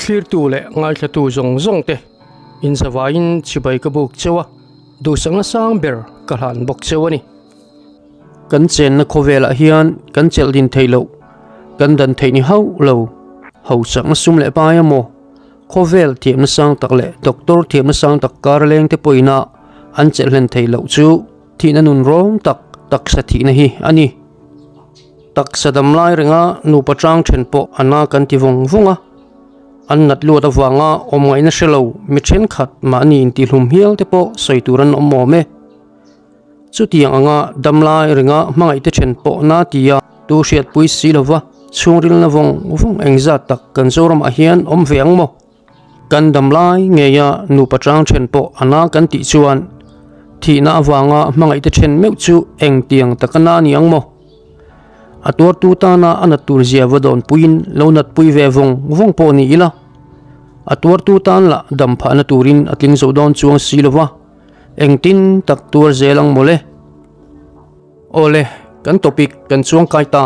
Thlirtu leh ngaithlatu zawng zawng te inzavaiin chibai ka buk cheu a, duhsakna sang ber ka hlan bawk cheu a ni. Kan chenna khawvelah hian kan chelh din theih loh, kan dan theih ni hauh lo, hausakna sum leh pai emaw, khawvel thiamna sang tak leh doctor thiamna sang tak kar leng te pawhin a an chelh hlen theih loh chu thihna nun rawng tak taksa thihna hi a ni. Taksa dam lai renga nupa tang then pawh a na kan ti vawng vawng a, an nat luat avanga awm ngaihna hre lo mi thenkhat mahni intihlum hial te pawh sawi tur an awm awm e. Chutiang anga dam lai renga hmangaih te then pawh na tia tu hriatpui si lova chhungrilna vawng vawng engzat tak kan Zoramah hian awm ve ang maw? Kan dam lai ngeia nupa chang then pawh a na kan tih chuan thihna avanga hmangaihte then meuh chu engtiang taka na ni ang maw? A tuartu tana a nat tur zia va dawn puiin lo nat pui ve vawng vawng pawh ni ila, a tuartu tan lah dam phahna turin a tling zo dawn chuang si lova, engtin tak tuar zel ang mawle? Awle, kan topic kan chuang kai ta.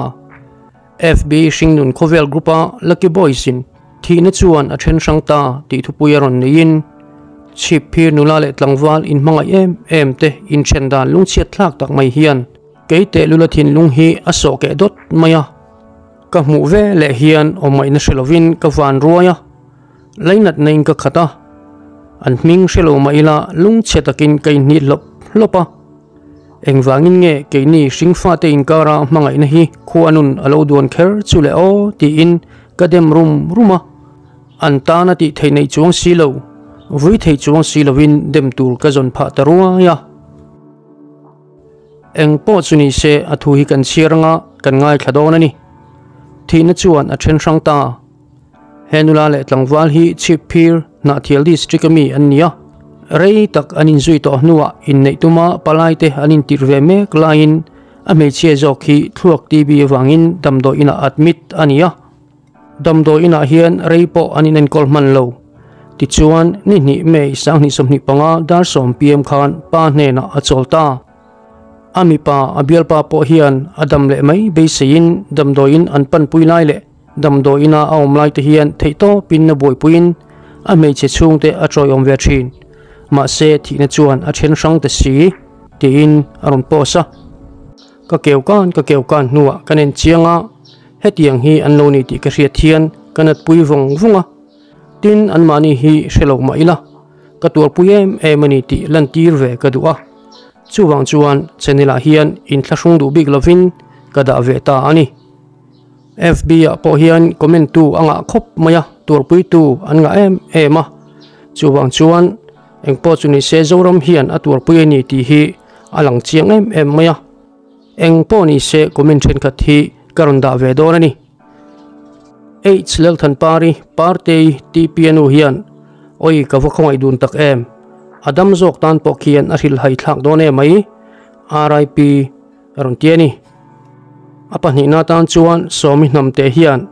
FB Hringnun Khawvel Group-a Lucky Boys-in thihna chuan a then hrang ta tih thupui a rawn neiin chhip phir nula leh tlangval inhmangaih em em te inthen dan lungchhiat thlak tak mai hian kei tehlula thinlung hi a sawh keh dawt mai a. Ka hmuh ve leh hian awmngaihna hre lovin ka van ruai a, lainatna in ka khat a, an hming hre lo mah ila lungchhe takin ka inhnit hlawp hlawp a. Engvangin nge keini hringfate inkara hmangaihna hi khuanun a lo duan kher chu le aw tiin ka dem rum rum a, an tana tih theih neih chuang si lo, vui thei chuang si lovin dem tur ka zawn phah ta ruai a. Eng pawh chu ni se a thu hi kan chhiar anga kan ngaithla dawn a ni. Thihna chuan a then hrang ta. He nula leh tlangval hi Chhipphir, Hnahthial District a mi an ni a, rei tak an inzui tawh hnuah inneih tuma palaite an intirh ve mek laiin a hmeichhia zawk hi thluak TB avangin damdawi inah admit a ni a. Damdawi inah hian rei pawh an inenkawl hman lo. Tichuan, ni hnih May 2025 dar 10 pm khan pa hnenah a chawl ta. A mipa a bialpa pawh hian a dam leh mai beiseiin damdawiin an panpui lai leh Damdawi ina a awm lai te hian theihtawpin a buaipuiin a hmeichhe chhungte a tawiawm ve thin. Mahse thihna chuan a then hrang ta si tiin a rawn post a. Ka keu kan ka keu kan hnuah ka nen chiang a, hetiang hi an lo ni tih ka hriat hian ka natpui vawng vawng a. Tin anmahni hi hre lo mah ila ka tuarpui em em a ni tih lantir ve ka duh a. Chuvang chuan channel ah hian inthlahrung duh bik lovin ka dah ve ta a ni. FB ah pawh hian comment tu a ngah khawp mai a, tuarpui tu an ngah em em a. Chuvang chuan engpawh chu ni se Zoram hian a tuarpui a ni tih hi a lang chiang em em mai a. Engpawh ni se comment thenkhat hi ka rawn dah ve dawn a ni. H Lalthanpari Partei TPNU hian Oi ka va khawngaih dun tak em, a dam zawk tan pawh khian a hrilhhai thlak dawn em mai, RIP. A rawn ti a ni. A pahnihna atan chuan Sawmi hnamte hian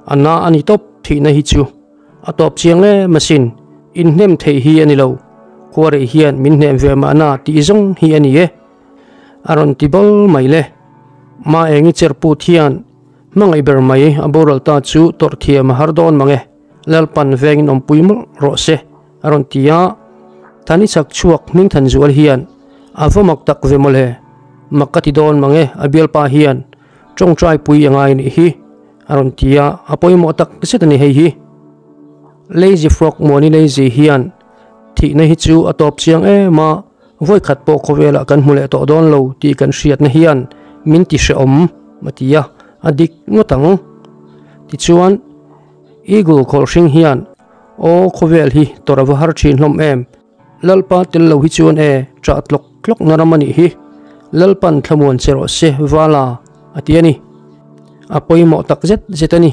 a na a ni tawp thihna hi chu a tawp chiang em asin, inhnem theih hi a ni lo, khuarei hian min hnem ve mahna tih zawng hi a ni e. A rawn ti bawl mai le. Ma engi cherput hian hmangaih ber mai a boral ta chu tawrh thiam a har dawn mang e, Lalpan vengin awmpui mawlh rawh se a rawn ti a. Thani chak chhuak Hmingthanzual hian A va mak tak ve mawle, mak ka ti dawn mang e a bialpa hian tawngtai pui a ngai nih hi a rawn ti a, a pawimawh tak zet a ni hei hi. Lazy Frog Muani Lazy hian thihna hi chu a tawp chiang em a, vawikhat pawh khawvelah kan hmu leh tawh dawn lo tih kan hriatna hian min ti hrehawm a ti a, a dik ngawt ang. Tichuan Eagle khawlhring hian aw khawvel hi tawrh a va har thin hlawm em. Lalpa tel lo hi chuan e, ṭah tlawk tlawk na ram a nih hi. Lalpan thlamuan che rawh se, Vala, a ti a ni. A pawimawh tak zet zet a ni.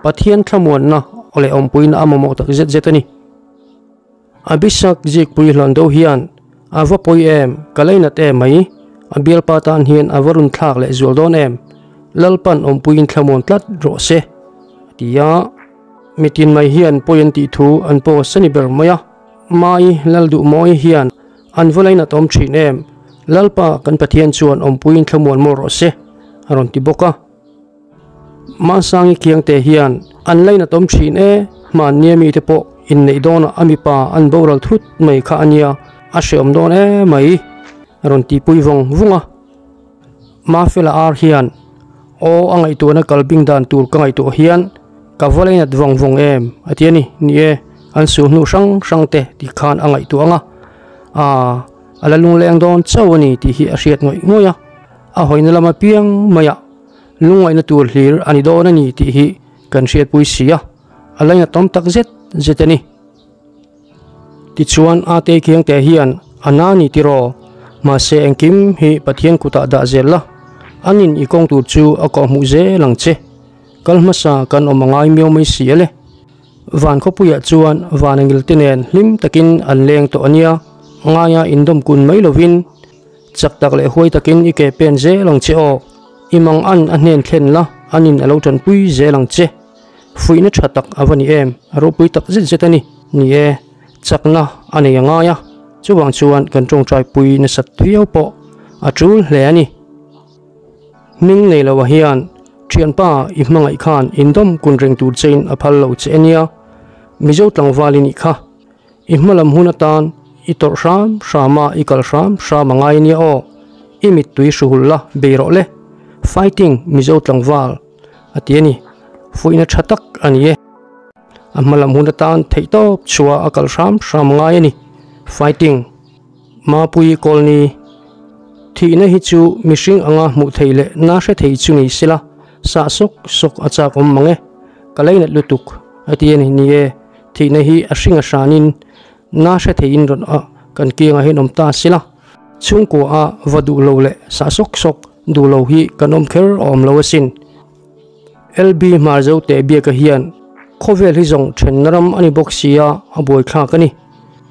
Pathian thlamuanna leh awmpuina a mamawh tak zet zet a ni. Abishak zikpui hlan deuh hian a va pawi em, ka lainat em mai. A bialpa tan hian a va run thlak leh zual dawn em. Lalpan awmpuiin thlamuan tlat rawh se, a ti a. Mitin mai hian pawi an tih thu an post a ni ber mai a. Mai Lalduhmawi hian an va lainat awm thin em? Lalpa kan Pathian chuan awmpuiin thlamuan mawl rawh se a rawn ti bawk a. Mahsangi Kiangte hian an lainat awm thin e, Hmannia mite pawh inneih dawnah a mipa an boral thut mai kha a nia, a hreawm dawn em mai, a rawn tihpui vawng vung a. Mafela ar hian, Aw, a ngaihtuahna kal bing dan tur ka ngaihtuah hian ka va leinat vawng vawng em? a ti a ni. Ni e, an su hnu hrang hrang te ti khan a ngaihtuah ang a, aa, a la lungleng dawn chauh a ni tih hi a hriat ngawih ngawih a, a hawina lam apiang maiah lungngaihna tur hlir a ni dawn a ni tih hi kan hriatpui si a, a lainatawm tak zet zet a ni. Tichuan Ate Khiangte hian a na ni tiraw? Mahse engkim hi Pathian kutah dah zel la, anin i kawng tur chu a kawhhmuh zel ang che. Kal hmasa kan awm a ngai miau mai si ale. Van khawpuiah chuan van angil te nen hlim takin an leng tawh a nia, ngaia indawm kun mai lovin chak tak leh huai takin i ke pen zel ang che aw. I mang an a hnen thlen la, anin a lo tanpui zel ang che. Fuihna tha tak a va ni em? A ropui tak zet zet a ni. Ni e, chakna a nei a ngai a, chuvang chuan kan tawngtai pui nasat viau pawh a tul hle a ni. Hming nei loah hian thianpa i hmangaih khan indawm kun reng tur chein a phal lo che ania, Mizo tlangval i nih kha. I hmalam hun atan i tawrh hram hram a, i kal hram hram a ngai ania aw. I mittui hruhul la bei rawh le. Fighting Mizo tlangval a ti a ni. Fuihna tha tak a ni e. A hmalam hun atan theihtawp chhuah a kal hram hram a ngai a ni. Fighting. Mapui Kawlni Thihna hi chu mihring anga hmuh theih leh na hre thei chu ni sela, sah sawk sawk a chak awm mang e. Ka leinat lutuk a ti a ni. Ni e. Thihna hi a hring a hranin na hre theiin rawn a kan kiangah hian awm ta sila. Chhungkua a va duh lo leh sah sawk sawk duh lo hi kan awm kher a awm lo asin. LB Hmarzo teh biaka hian khawvel hi zawng thenna ram a ni bawk sia a buaithlak a ni.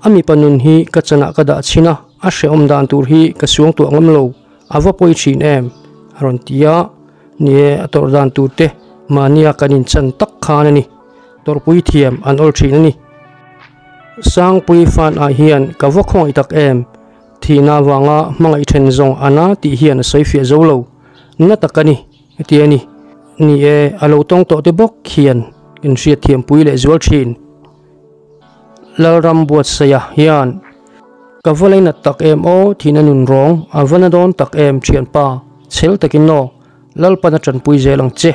A mipa nun hi ka chanah ka dah chhin a, a hrehawm dan tur hi ka suang tuah ngam lo, a va pawi thin em? a rawn ti a. Ni e, a tawrh dan tur te mahnia kan inchan tak khan a ni. Tawrhpui thiam an awl thin a ni. Sangpui fan ah hian ka va khawngaih tak em? Thihna avanga hmangaih then zawng a na tih hian a sawi fiah zo lo. Na tak a ni, heti a ni. Ni e, a lo tawng tawh te bawk hian kan hriat thiampui leh zual thin. Lalram Buatsaia hian ka va leinat tak em aw thihna nun rawng a va na dawn tak em thianpa chhel takin aw. Lalpan a tanpui zel ang che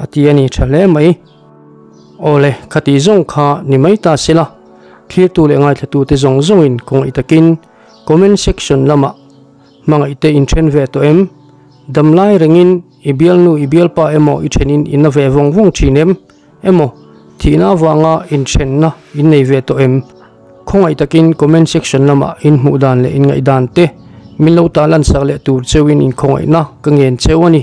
a ti a ni tha hle mai. Awle, khati zawng kha ni mai ta sela, thlirtu leh ngaithlatute zawng zawngin kawngaih takin comment section lamah hmangaihte inthen ve tawh em? Damlai rengin i bialnu i bialpa emaw i thenin i na ve vawng vawng thin em? Emaw, thihna avanga inthenna in nei ve tawh em? Khawngaih takin comment section lamah in hmuh dan leh in ngaih dan te min lo ta lan sak leh tur cheuhin in khawngaihna ka ngen cheu a ni.